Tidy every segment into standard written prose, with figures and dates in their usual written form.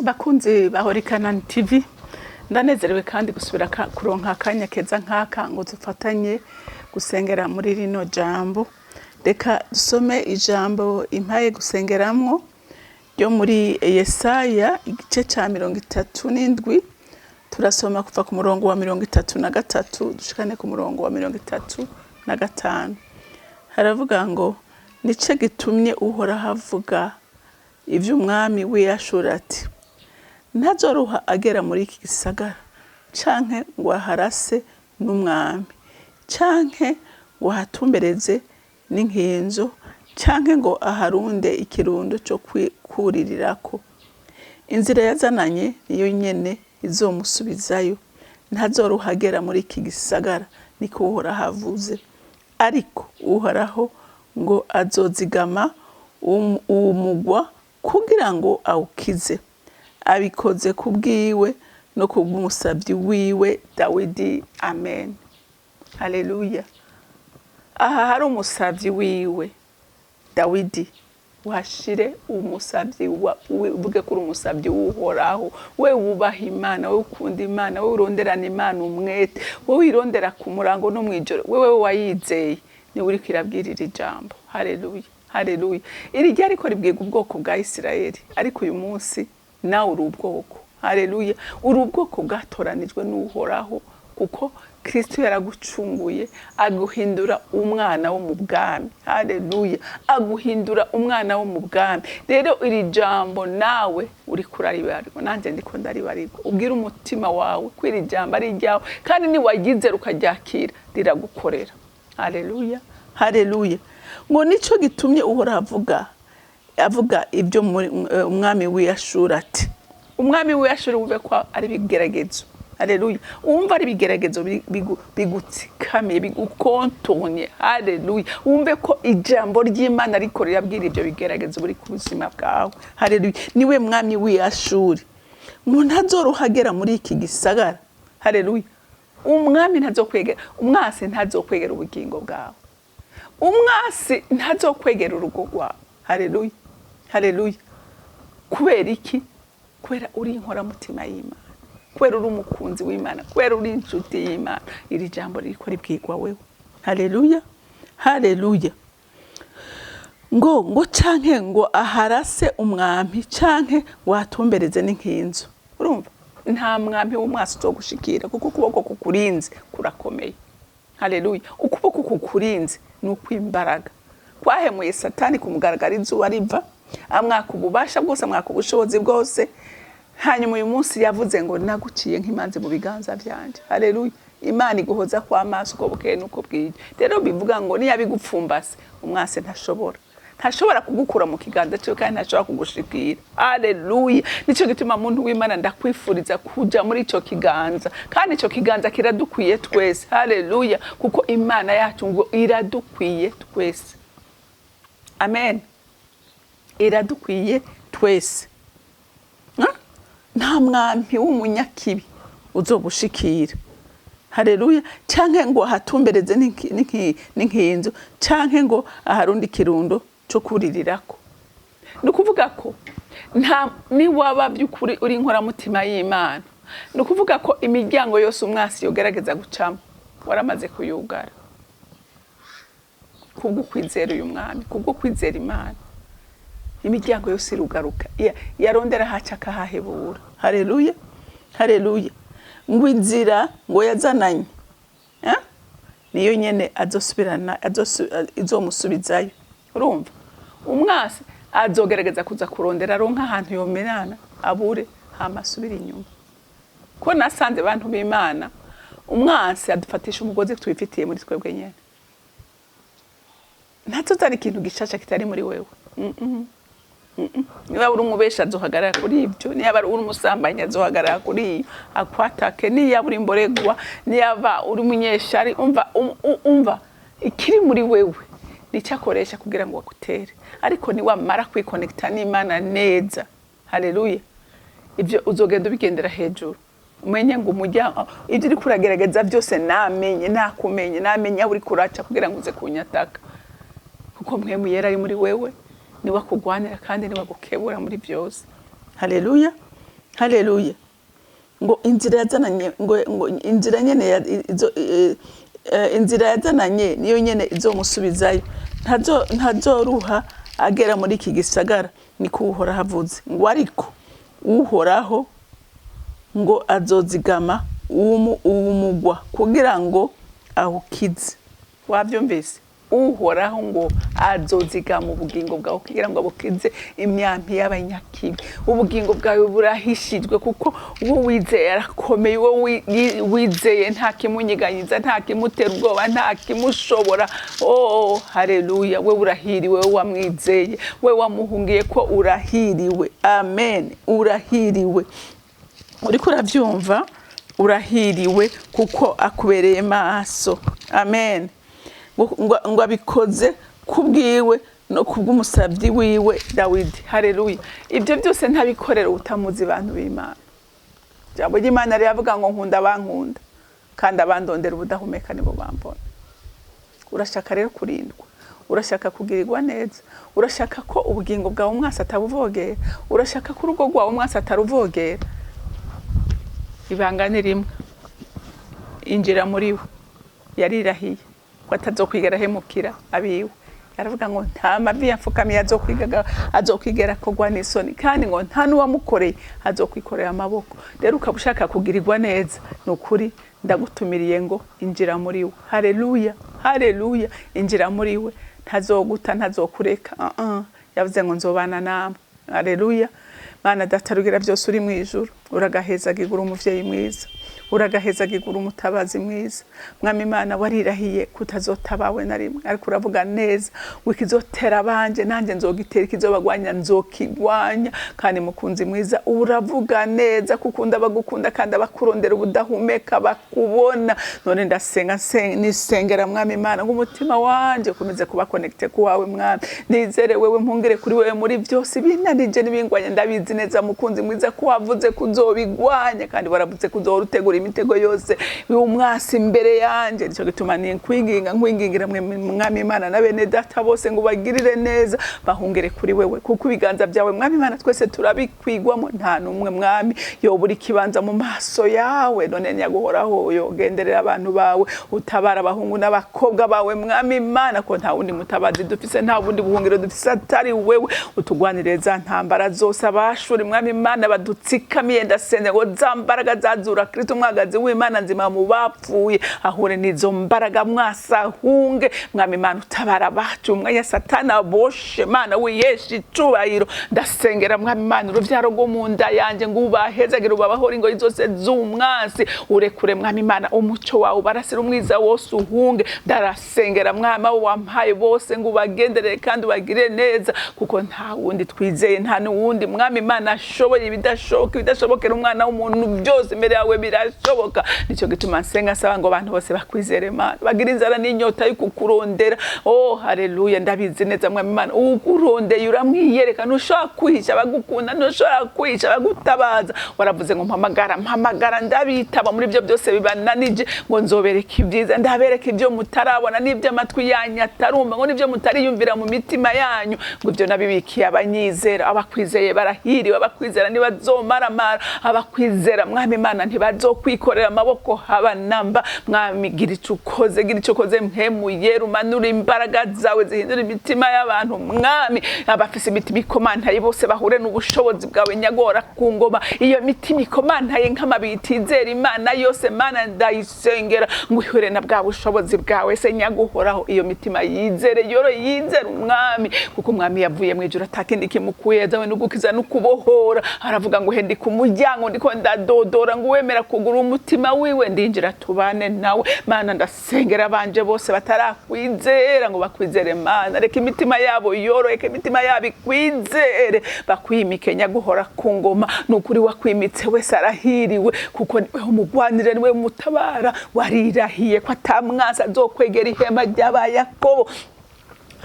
Bakunzi ba Horikanani TV, ndanezerewe kandi gusubira kuronka akanya keza nk'aka ngo dufatanye gusengera muri rino jambo. Reka dusome ijambo impaye gusengeramwo ryo muri Yesaya igice ca 37. Turasoma kuva ku murongo wa 33 dushikane ku murongo wa 35. Haravuga ngo: "Nico gitumye Uhoraho avuga ivy'umwami w'i ati: Ntazoruha agera muri iki gisagara, canke ngo aharase n'umwami, canke ngo ahatumbereze n'inkinzo, canke ngo aharunde ikirundo co kwuririrako. Inzira yazananye niyo nyene izomusubizayo, ntazoruha agera muri iki gisagara, niko Uhoraho avuze. Ariko Uhoraho ngo azozigama uwo mugwa kugira ngo awukize, abikoze ku bwiwe no kubw'umusavyi wiwe Dawidi." Amen, haleluya. Aha hari umusavyi wiwe Dawidi. Washire umusavyi, uvuge ko uri umusavyi w'Uhoraho, we wubaha Imana, we ukunda Imana, we uronderana Imana umwete, we wirondera ku murango no mw'ijoro, wewe wayizeye, niwe uriko irabwirira ijambo. Haleluya, haleluya. Iri ryariko ribwirwa ubwoko bwa Isirayeli, ariko uyu munsi nawe uri ubwoko. Haleluya. Uri ubwoko bwatoranijwe n'Uhoraho, kuko Kristo yaragucunguye, aguhindura umwana wo mu bwami. Haleluya. Aguhindura umwana wo mu bwami. Rero iri jambo nawe uriko uraribarirwa, nanjye ndiko ndaribarirwa. Ubwire umutima wawe ko iri jambo ari iryawe, kandi niwagizera ukaryakira riragukorera. Haleluya, haleluya. Ngo: "Nico gitumye Uhoraho avuga ibyo umwami w'Iyashuri ati." Umwami w'Iyashuri, wumve ko ari ibigeragezo. Haleluya. Wumva ari ibigeragezo bigutsikamiye, bigukontonye. Haleluya. Wumve ko ijambo ry'Imana ariko rirabwira ibyo bigeragezo buri ku buzima bwawe. Haleluya. Niwe mwami w'Iyashuri, ngo ntazorohagera muri iki gisagara. Haleluya. Umwami ntazokwegera, umwasi ntazokwegera ubugingo bwawe, umwasi ntazokwegera urugo rwawe. Haleluya, haleluya. Kubera iki? Kubera uri inkoramutima y'Imana, kubera uri umukunzi w'Imana, kubera uri inshuti y'Imana. Iri jambo ririko ribwirwa wewe. Haleluya, haleluya. Ngo canke ngo aharase umwampi, canke ngo ahatumbereze n'inkinzo. Urumva, nta mwampi w'umwasi uzogushikira, kuko ukuboko kukurinze kurakomeye. Haleluya. Ukuboko kukurinze ni ukw'imbaraga kwahemuye Satani kumugaragara izuba riva, amwaka ububasha bwose, amwaka ubushobozi bwose. Hanyuma uyu munsi yavuze ngo: "Naguciye nk'imanzi mu biganza vyanje." Haleluya. Imana iguhoza kw'amaso uko bukeye n'uko bwije. Rero bivuga ngo niyabigupfumbase, umwase ntashobora kugukura mu kiganza cyiwe, kandi ntashobora kugushikira. Haleluya. Nicyo gituma, muntu w'Imana, ndakwifuriza kuja muri ico kiganza, kandi ico kiganza kiradukwiye twese. Haleluya. Kuko Imana yacu ngo iradukwiye twese. Amen. Iradukwiye twese. Ha? Nta mwampi w'umunyakibi uzogushikira. Haleluya. Canke ngo ahatumbereze n'inkinzo, canke ngo aharundi ikirundo co kuririrako. Ni ukuvuga ko nta niwaba by'ukuri uri inkoramutima y'Imana, ni ukuvuga ko imiryango yose umwasi yogerageza gucamo waramaze kuyugara, kubwo kwizera uyu mwami, kubwo kwizera Imana. Imiryango yose irugaruka, yarondera haca akahahebura. Haleluya, haleluya. Ngo inzira ngo yazananye, eh? Niyo nyene azosubirana, izomusubizayo. Urumva, umwasi azogerageza kuza kurondera aronka ahantu yomerana, abure, hama asubire inyuma. Ko nasanze, bantu b'Imana, umwasi adufatisha umugozi twifitiye muri twebwe nyene. Ntazozana ikintu gishasha kitari muri wewe. Niba uri umubesha, azohagarara kuri ibyo. Niba uri umusambanyi, azohagarara kuri iyo akwatake. Niba uri imboregwa, niba uri umunyeshari, umva, umva, ikiri muri wewe nicyo akoresha kugira ngo agutere. Ariko niwamara kwikonekita n'Imana neza, haleluya, ibyo uzogenda ubigendera hejuru. Umenye ngo umuryango, ibyo uri kuragerageza byose, namenye, nakumenye, namenye aho uri kuraca kugira ngo uze kunyataka, kuko Mpwemu Yera ari muri wewe, niwe akugwanira kandi niwe agukebura muri byose. Haleluya. Haleluya. Ngo inzira yazananye, ngo inzira nyene izo, inzira yazananye niyo nyene izomusubizayo, ntazoruha agera muri iki gisagara, niko Uhoraho avuze. Ngo ariko Uhoraho ngo azozigama uwumugwa kugira ngo awukize. Wabyumvise? Uhoraho ngo azozigama ubugingo bwawe kugira ngo abukize imyambi y'abanyakibi. Ubugingo bwawe burahishijwe, kuko uwo wizeye arakomeye. Uwo wizeye nta kimunyiganyiza, nta kimutera ubwoba, nta kimushobora. Oh, haleluya! We urahiriwe, we wamwizeye, we wamuhungiye ko urahiriwe. Amen, urahiriwe. Uriko uravyumva? Urahiriwe kuko akubereye maso. Amen. Ngo abikoze kubwiwe no kubw'umusabyi wiwe Dawidi. Haleluya. Ibyo byose ntabikorera utamuzi, bantu b'Imana. Ijambo ry'Imana riravuga ngo nkunda abankunda, kandi abandondera ubudahumeka nibo bambona. Urashaka rero kurindwa, urashaka kugirirwa neza, urashaka ko ubugingo bwawe umwasi atabuvogera, urashaka ko urugo rwawe umwasi ataruvogera, ibanga ni rimwe: injira muri we. Yarirahiye ko atazokwigera ahemukira abiwe. Aravuga ngo nta mavi yapfukamiye azokwigera akogwa n'isoni, kandi ngo nta n'uwamukoreye azokwikorera amaboko. Rero ukaba ushaka kugirirwa neza, ni ukuri ndagutumiriye ngo injira muri we. Haleluya, haleluya! Injira muri we, ntazoguta, ntazokureka. Uh -uh. Yavuze ngo nzobana namwe. Haleluya. Mana Data rugira byose uri mu ijuru, uragahezagigura umuvyeyi mwiza, uragahezagigura umutabazi mwiza. Mwami Imana, warirahiye kutazotabawe na rimwe, ariko uravuga neza ngo ikizotera abanje nanjye nzogitera, ikizobagwanya nzokigwanya. Kandi mukunzi mwiza, uravuga neza kukunda abagukunda, kandi abakurondera ubudahumeka bakubona. None ndasenga, nisengera, Mwami Imana, ngo umutima wanje ukomeze kuba connecté ku wawe. Mwami, nizere wewe, mpungire kuri wewe muri byose. Binanije n'ibingwanya, ndabizi neza, mukunzi mwiza, ko wavuze kuzobigwanya, kandi waravuze kuzohora utegura imitego yose y'umwasi imbere yanje. Nicyo gituma ninkwinginga, nkwingingira mwe, Mwami Imana, na bene data bose, ngo ubagirire neza, bahungere kuri wewe, kuko ibiganza byawe, Mwami Imana, twese turabikwigwamo. Nta n'umwe, Mwami, yobura ikibanza mu maso yawe. None nyaguhoraho, yogenderera abantu bawe, utabara abahungu n'abakobwa bawe, Mwami Imana, ko nta wundi mutabazi dufise, nta wundi buhungiro dufise atari wewe. Utugwanire za ntambara zose abashuri, Mwami Imana, badutsikamiye. Ndasenze ngo za mbaraga zazura Kristo umwagazi w'Imana nzima mu bapfuye, ahure n'izo mbaraga, mwasahunge. Mwami Imana, utabara abacu umwanya Satani aboshe. Mana, wihesha icubahiro. Ndasengera, Mwami Imana, uruvyaro rwo mu nda yanje, ngo ubahezagire, ubabahore ingoyi zose z'umwasi. Urekure, Mwami Imana, umuco wawe ubarasire, umwiza wose uhunge. Ndarasengera, Mwami, abo wampaye bose, ngo ubagenderere kandi ubagirire neza, kuko nta wundi twizeye, nta n'uwundi, Mwami Imana, ashoboye ibidashoboka. Ibidashobokera umwana w'umuntu byose imbere yawe birashoboka. Nicyo gituma nsenga nsaba ngo abantu bose bakwizere, Mana, bagira inzara n'inyota yo kukurondera. Oh, haleluya! Ndabizi neza, Mwami Imana, ukurondeye uramwiyereka. Ntushobora kwihisha abagukunda, ntushobora kwihisha abagutabaza. Waravuze ngo mpamagara, mpamagara ndabitaba muri ibyo byose bibananije, ngo nzobereka ibyiza, ndabereka ibyo mutarabona n'ibyo amatwi yanyu atarumva, ngo n'ibyo mutariyumvira mu mitima yanyu, ngo ibyo nabibikiye abanyizera. Abakwizeye barahiriwe, abakwizera ntibazomaramara, abakwizera, Mwami Imana, ntibazokwikorera amaboko haba namba. Mwami, gira icyo ukoze, gira icyo ukoze. Mpwemu Yera, umanura imbaraga zawe zihindura imitima y'abantu. Mwami, abafise imitima ikomantaye bose bahure n'ubushobozi bwawe, nyagora ku ngoma. Iyo mitima ikomantaye nk'amabuye itizera Imana yose, Mana, ndayisengera ngo ihure na bwa bushobozi bwawe. Se nyaguhoraho, iyo mitima yizere, yoro yizere Umwami, kuko Umwami yavuye mu ijuru atakindi kimukuye yazawe no gukiza no kubohora. Aravuga ngo he ndi ku muryango, ndiko ndadodora, ngo uwemera kugura umutima wiwe ndinjira tubane nawe. Mana, ndasengera abanje bose batarakwizera ngo bakwizere. Mana, reka imitima yabo yorohe, reka imitima yabo ikwizere, bakwimike, nyaguhora ku ngoma. Ni ukuri wakwimitse wese arahiriwe, kuko niwe umugwanire, niwe mutabara. Warirahiye ko atamwasi azokwegera ihema ry'Abayakobo.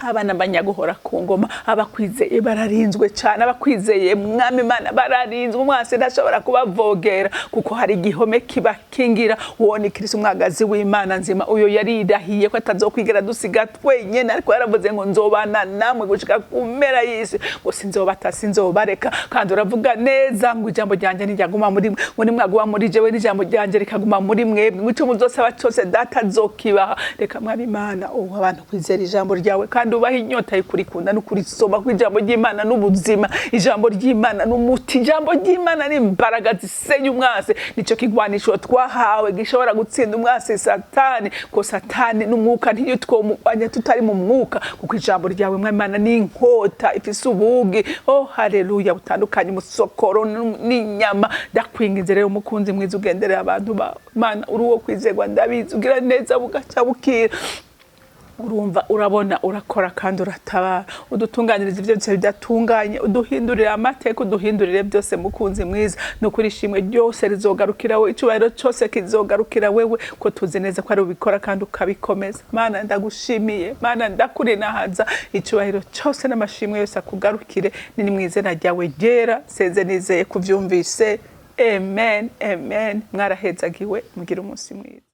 Abana banyaguhora ku ngoma, abakwizeye bararinzwe cyane, abakwizeye Mwami Imana bararinzwe. Umwasi ntashobora kubavogera kuko hari igihome kibakingira. Uwo ni Kristo, umwagazi w'Imana nzima. Uyo yarirahiye ko atazokwigera dusiga twenyene, ariko yaravuze ngo nzobana namwe gushika ku mpera y'isi, ngo sinzobata, sinzobareka. Kandi uravuga neza ngo ijambo ryanjye ntiryaguma muri mwe, ngo nimwaguma muri jewe n'ijambo ryanjye rikaguma muri mwebwe, ngo ico muzosaba cyose Data azokibaha. Reka Mwami Imana ubu abantu kwizera ijambo ryawe, kandi ubaha inyota yo kurikunda no kurisoma, ko ijambo ry'Imana n'ubuzima, ijambo ry'Imana n'umuti, ijambo ry'Imana n'imbaraga zisenya umwasi. Nicyo kigwanisho twahawe gishobora gutsinda umwasi Satani, ko Satani n'umwuka ntiyo twomugwanya tutari mu mwuka, kuko ijambo ryawe Mwami Imana ni inkota ifise ubugi, oh haleluya, butandukanye umusokoro n'inyama. Ndakwinginze rero umukunzi mwiza, ugenderera abantu bawe. Mana, uri uwo kwizerwa, ndabizi, ugira neza bugaca bukira, urumva, urabona, urakora kandi uratabara. Udutunganiriza ibyo byose bidatunganye, uduhindurire amateka, uduhindurire byose. Mukunzi mwiza, ni ukuri ishimwe ryose rizogarukira we, icyubahiro cyose kizogarukira wewe, ko tuzi neza ko ari ubikora kandi ukabikomeza. Mana, ndagushimiye. Mana, ndakurinahaza. Icyubahiro cyose n'amashimwe yose akugarukire. Ni mu izina ryawe ryera senze, nizeye kubyumvise. Amen, amen. Mwarahezagiwe, mugire umunsi mwiza.